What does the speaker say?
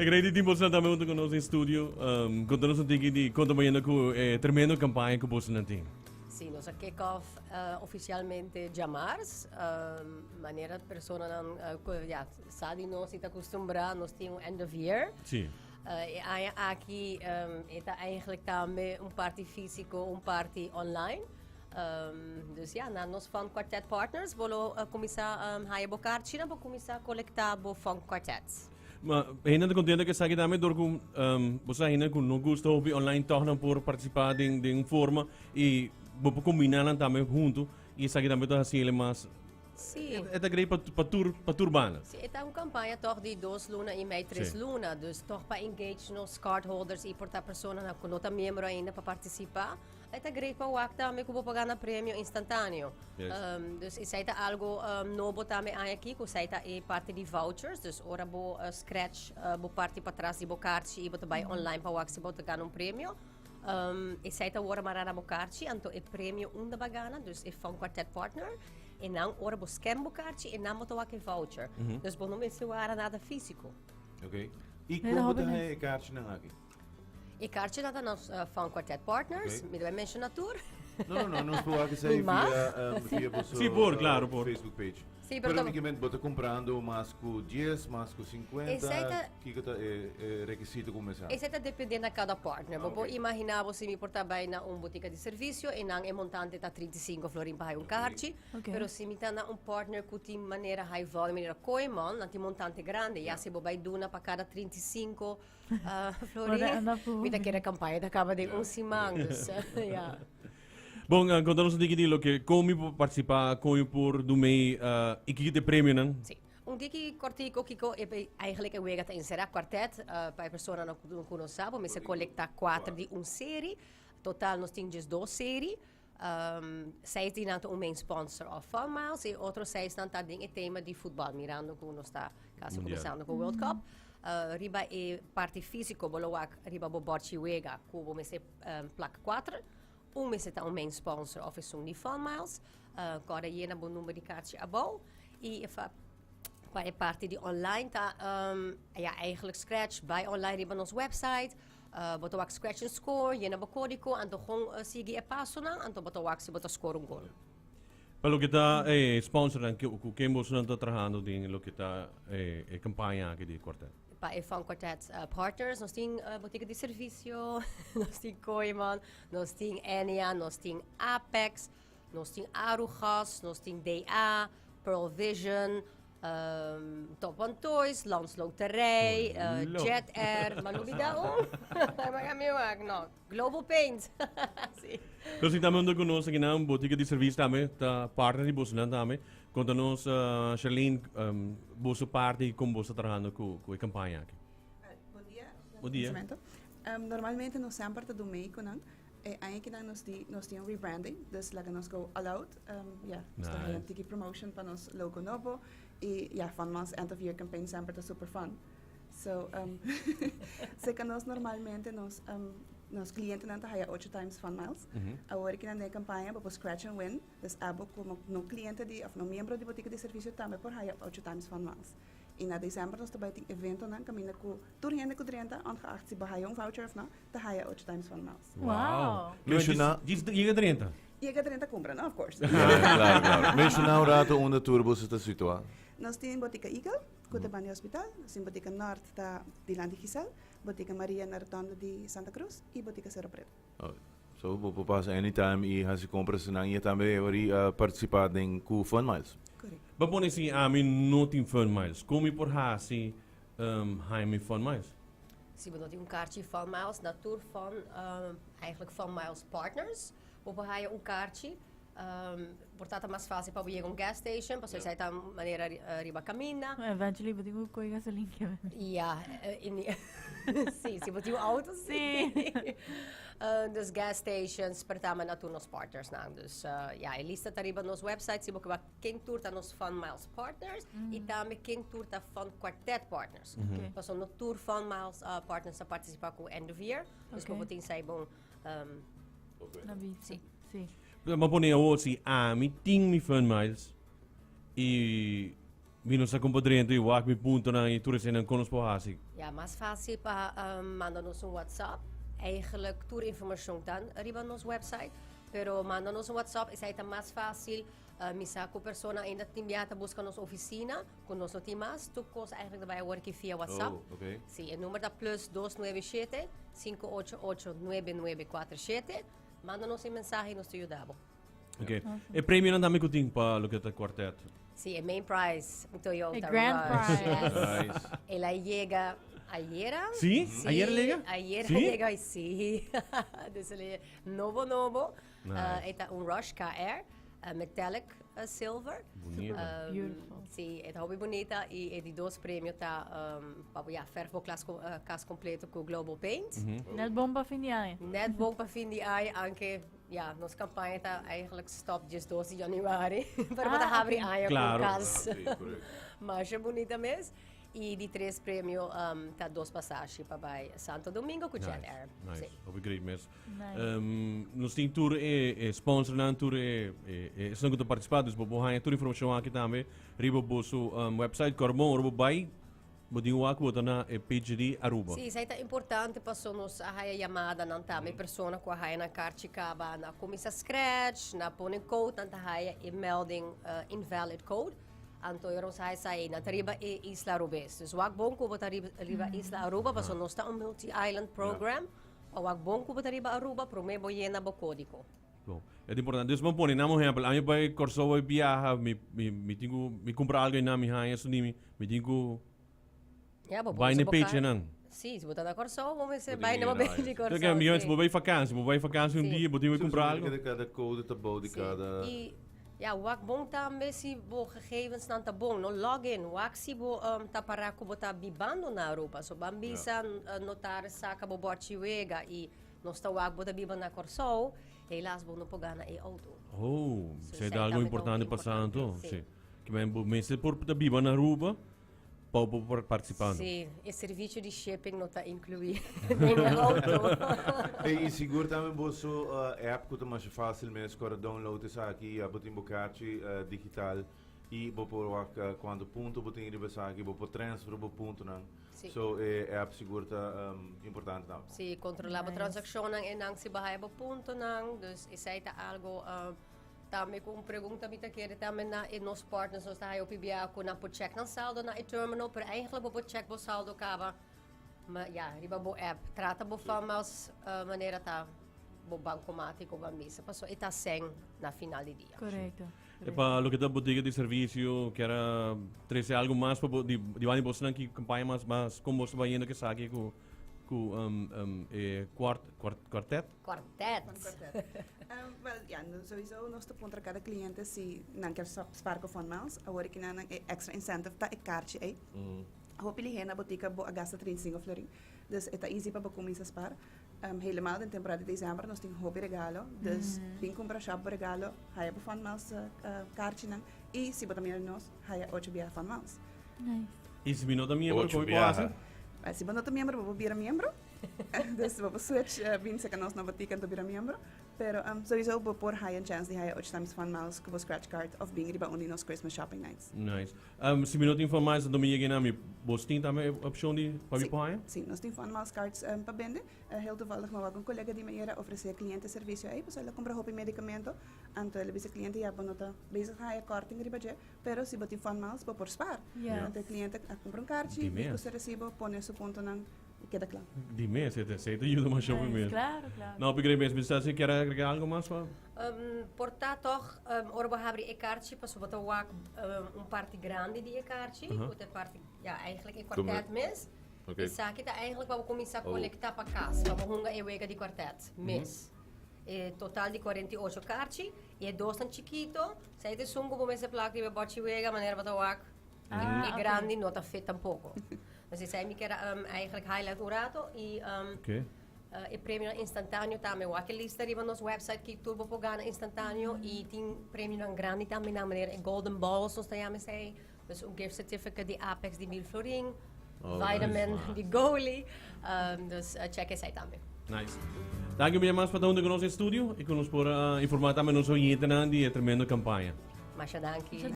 E great di tin boso tambe hunto cu nos den studio. Conta nos un tiki di con ta bayendo cu e tremendo campaña cu boso nan tin. Sí, nos a kick off oficialmente djamars. Manera personanan cu ya sa di nos y ta acostumbra, nos tin un end of year. E aña aki e ta eigenlijk tambe un parti fisico, un parti online. Dus ja, na nos Fun Quartet Partners bo lo cuminsa haya bo kaartjinan pa cuminsa colecta bo Fun Quartets. Ma hende ta contento cu esaki tambe door cu bo sa hende cu no gusta hopi online toch nan por participa den un forma y bo por combina nan tambe hunto y esaki tambe ta haci ele mas. E ta great pa tur banda. Sí, e ta un campaña toch di 2 luna y mei, 3 luna. Dus toch pa engage nos cardholders y por ta personanan cu no ta miembro ainda pa participa. E ta great pa wak tambe cu bo por gana premio instantaneo. Dus esey ta algo nobo tambe aña aki, cu esey ta e parti di vouchers. Dus ora bo scratch bo parti patras di bo kaartje y bo ta bay online pa wak si bo ta gana un premio. Esey ta worde mara na bo kaartje, anto e premio unda bo a gana, dus e Fun Quartet Partner. E nan ora bo scan bo kaartje, e nan bo ta wak e voucher. Dus bo no mester wara nada fisico. Ok. Y con bo ta haya e kaartjenan aki? E kaartjenan ta nos Fun Quartet Partners. Mi ta bai menciona tur. No, no, no, nos por wak esei Mi mag? via boso Sí, por, claro, por. Facebook page. Sí, pero Pero únicamente bo ta comprando mas cu 10, mas cu 50. Esei ta Kiko ta e requisito cu mester? Esei ta depende na cada partner. Bo por imagina bo si mi por ta bai na un botica di servicio y nan e montante ta 35 florin pa haya un kaartje. Pero si mi ta na un partner cu tin manera high volume, manera Kooyman, nan tin montante grandi. Ya si bo bai duna pa cada 35 florin, mi ta kere campaña ta caba den un siman. Dus, ja. Bon, conta nos un tiki di loke con mi por participa, con mi por do mee y kiko ta e premionan. Sí. Un tiki cortico kiko e eigenlijk e wega ta encera quartet, pa e personanan cu no sa, bo mester colecta cuater di un serie. Total nos tin 12 serie. Seis di nan ta un main sponsor of Fun Miles y otro seis nan ta den e tema di futbal, mirando cu nos ta casi Mundial. cuminsando cu World Cup. Riba e parti fisico bo lo wak riba bo borchi wega cu bo mester plak cuater. Un mester ta un main sponsor of esun di Fun Miles. Corda yena bo number di kaartje abou. Y pa e parti di online ta ja, eigenlijk scratch bay online riba nos website. Bo ta wak scratch and score, yena bo codigo, anto gewoon sigui e pasonan, anto bo ta wak si bo ta score un gol. Pa loke ta e sponsornan, cu ken bosonan ta trahando den loke ta e campaña aki di Quartet? Pa e Fun Quartet Partners, nos tin Botica di Servicio, nos tin Kooyman, nos tin Ennia, nos tin Apex, nos tin Arugas, nos tin DA, Pearl Vision, Top One Toys, Landsloterij, Jet Air, ma lubida un? Maga mi wak, no, Global Paint. Sí. Nos tin tambe hunto cu nos akinan Botica di Servicio tambe ta partner di bosonan tambe. Conta nos, Sherlene, boso parti con boso ta trahando cu e campaña aki. Bon dia. Bon dia. Normalmente nos semper ta do mee cu nan. E aña akinan nos di nos tin un rebranding, dus laga nos go all out. Ya, nos ta haya un tiki promotion pa nos logo nobo y ya, Fun Months End of Year Campaign semper ta super fun. So, cerca nos normalmente nos clientenan ta haya ocho times Fun Miles. Awor akinan den e campaña bo por scratch and win, dus abo como no cliente di of no miembro di Botica di Servicio tambe por haya ocho times Fun Miles. Y na december nos ta bay tin eventonan caminda cu tur hende cu drenta, ongeacht si bo haya un voucher of no, ta haya ocho times Fun Miles. Wow. Menciona. Djis yega drenta. Yega drenta compra, no? Of course. Claro, claro. Menciona un rato unda tur boso ta situa. Nos tin Botica Eagle, cu ta banda di hospital. Nos tin Botica Noord ta dilanti Giselle. Botica Maria na rotonda di Santa Cruz y Botica Cerro Preto. Oh, so bo por pasa anytime y haci compras nan y tambe ori participa den cu Fun Miles. Correcto. Bo pone si ami no tin Fun Miles, con mi por haci haya mi Fun Miles? Si bo no tin un kaartje Fun Miles, na tur Fun, eigenlijk Fun Miles Partners, bo por haya un kaartje. Por ta ta mas fácil pa bo yega un gas station, pasobra esei ta manera riba caminda. Eventually bo tin cu coge gasolin ke. Ja, sí, si bo tin un auto, sí. Dus gas stations, per ta na tur nos partners nan. Dus ja, e lista ta riba nos website, si bo ke wak ken tur ta nos Fun Miles Partners y tambe ken tur ta Fun Quartet Partners. Pasobra no tur Fun Miles Partners ta participa cu end of year, dus bo por tin sai bon. Na bisa. Sí. Sí. Ma pone awor si ami tin mi Fun Miles y Mi no sa con pa drenta y wak mi puntonan y tur eseinan con nos por haci. Ja, mas fácil pa manda nos un WhatsApp. Eigenlijk tur informacion ta riba nos website, pero manda nos un WhatsApp, esei ta mas fácil. Mi sa cu persona ainda tin bia ta busca nos oficina, cu nos no tin mas. Tur cos eigenlijk ta bay awor via WhatsApp. Oh, okay. Si, e number ta plus 297 588 9947. Manda nos un mensahe y nos ta yuda bo. Ok. E premionan tambe ku tin pa loke ta kwartet. Si, e main prize, un Toyota E grand Rush. prize. Yes. Nice. El a yega ayera. Sí? Ayer a yega? Ayer Sí? a yega, sí. Dus el e nobo nobo. Nice. E ta un Rush KR, metallic silver. Bunita. Beautiful. Sí, e ta hopi bunita y e di dos premio ta pa bo ya verf bo klas kas completo cu Global Paint. Net bon pa fin di aña. Net bon pa fin di aña, aunke Ya, nos campaña ta eigenlijk stop djes dos di januari. Pero bo ta Ah, habri ok. aña Claro. cu cas. Ah, sí, correcto. Masha bunita mes. Y di tres premio ta dos pasashi pa bay Santo Domingo cu Jet Nice, Air. nice. Sí. Hopi great mes. Nice. Nos tin tur e, e sponsornan, tur e, e, e esnan cu ta participa. Dus bo por haña tur informacion aki tambe riba boso website. Corbon, ora bo bay Bo tin wak bo ta na e page di Aruba. Sí, esei ta importante paso nos a haya yamadanan tambe, persona ku a haya nan karchi kaba nan a kuminsá scratch, nan a pone code, nan ta haya e melding invalid code. Anto e nos a haya esei, nan ta riba e isla Arubes. Dus wak bon ku bo ta riba riba isla Aruba paso nos ta un multi-island program, pa wak bon ku bo ta riba Aruba promé bo yena bo kódigo. Bon, e ta importante. Dus bo pone, nan un ehempel, ami bai Kòrsou bai biaha, mi, mi, mi tin ku, mi kumpra algu einan, mi haña esun di mi, mi tin ku Ja, bo bai usa na e bo page kar. einan. Sí, si bo ta na Kòrsou, bo mester Bo bai tin na bo ku yena page di ahí. Kòrsou. Kijk, mi sí. bo bai vakantie, bo bai vakantie un Sí. dia, bo tin ku kumpra algu. Kada kada code ta bou di Sí. kada. I ja, wak bon tambe si bo gegevensnan ta bon, no log in, wak si bo ta para ku bo ta bibando na Aruba. So ban bisa notaris saka bo bòrchi wega i Nos ta wak bo ta biba na Kòrsou, helaas bo no por gana e outo. Oh, So esei esei ta algo tambe ta importante hopi pa importante, santo. sí. Sí. Ke men bo mester por ta biba na Aruba pa bo por partisipando. Sí, e servicio di shipping no ta inclui den e outo. Ey, y sigur tambe boso app cu ta masha facil mes, cu ora download esaki, ya bo tin bo kaartje digital y bo por wak cuanto punto bo tin riba esaki, bo por transfer bo puntonan. Sí. So e app sigur ta importante tambe. Sí, controla bo Nice. transaccionnan en nan si bo haya bo puntonan. Dus esei ta algo tambe cu un pregunta mi ta kere tambe na e nos partners nos ta haya hopi bia cu nan por check nan saldo na e terminal, pero eigenlijk bo por check bo saldo caba ma ya riba bo app. Trata bo van mas manera ta bo bancomatic of ban misa paso e ta sen na final di dia. Correcto. E pa loke ta botica di servicio, kier a trece algo mas pa bo, di, di banda di bosnan ki campaña mas, mas con bos ta bayendo ke esaki cu, cu e kwart, kwart, kwartet? Kwartet. Van kwartet. Wel, ja, no, sowieso nos ta puntra cada cliente si nan kier spaar cu Fun Miles. Awor aki nan e extra incentive ta e kaartje ey. Hopi lihé na botica bo a gasta 35 florin. Dus e ta easy pa bo cuminsa spaar. Helemaal den temporada di december nos tin hopi regalo. Dus bin cumpra shop bo regalo, haya bo Fun Miles kaartjenan. Y si bo ta miembro di nos, haya ocho biaha Fun Miles. Nice. Y si mi no ta miembro, Ocho con mi por biaha. haci? Si bo no ta miembro, bo por bira miembro. Dus bo por switch, bin cerca nos na botica en to bira miembro. Pero sowieso bo por haya un chance di haya ocho times Fun Miles cu bo scratch card of bin riba un di nos Christmas shopping nights. Nice. Si mi no tin Fun Miles, anto mi yega na mi, bos tin tambe e opcion di pa mi Sí. por haya? Sí, nos tin Fun Miles cards pa bende. Heel toevallig mi wak un colega di mi era ofrece cliente servicio ey, pasobra el a cumpra hopi medicamento, anto el a bisa cliente ya bo no ta bezig haya korting riba dje, pero si bo tin Fun Miles bo por spaar. Anto e cliente a cumpra un kaartje, Di bin cu mes. su recibo, pone su puntonan y keda cla. Di mes, e ta yuda masha hopi Nice, mes. Claro, claro. No, hopi great mes. Mi sa si kier agrega algo mas pa? Por ta toch, ora bo habri e kaartje, pasobra bo ta wak un parti grandi di e kaartje, ku ta e parti, ja, eigenlijk e kwartet mes. Esaki ta eigenlijk pa bo kuminsá kolekta pa kas, pa bo hunga e wega di kwartet mes. E total di 48 kaartje, i e dosnan chikito, esei ta esun ku bo mester plak riba e bòchi wega, manera bo ta wak, e grandi no ta fit tampoko. Dus esei mi kier a eigenlijk highlight un rato i E premionan instantaneo tambe. Wak e lista riba nos website ki tur bo por gana instantaneo y tin premionan grandi tambe na manera e golden balls nos ta yama esey. Dus un gift certificate di Apex di 1000 florin, Oh, vitamin nice. di Goli. Dus check esey tambe. Nice. Danki un bia mas pa ta hunto cu nos den studio y cu nos por a informa tambe nos oyentenan di e tremendo campaña. Masha danki.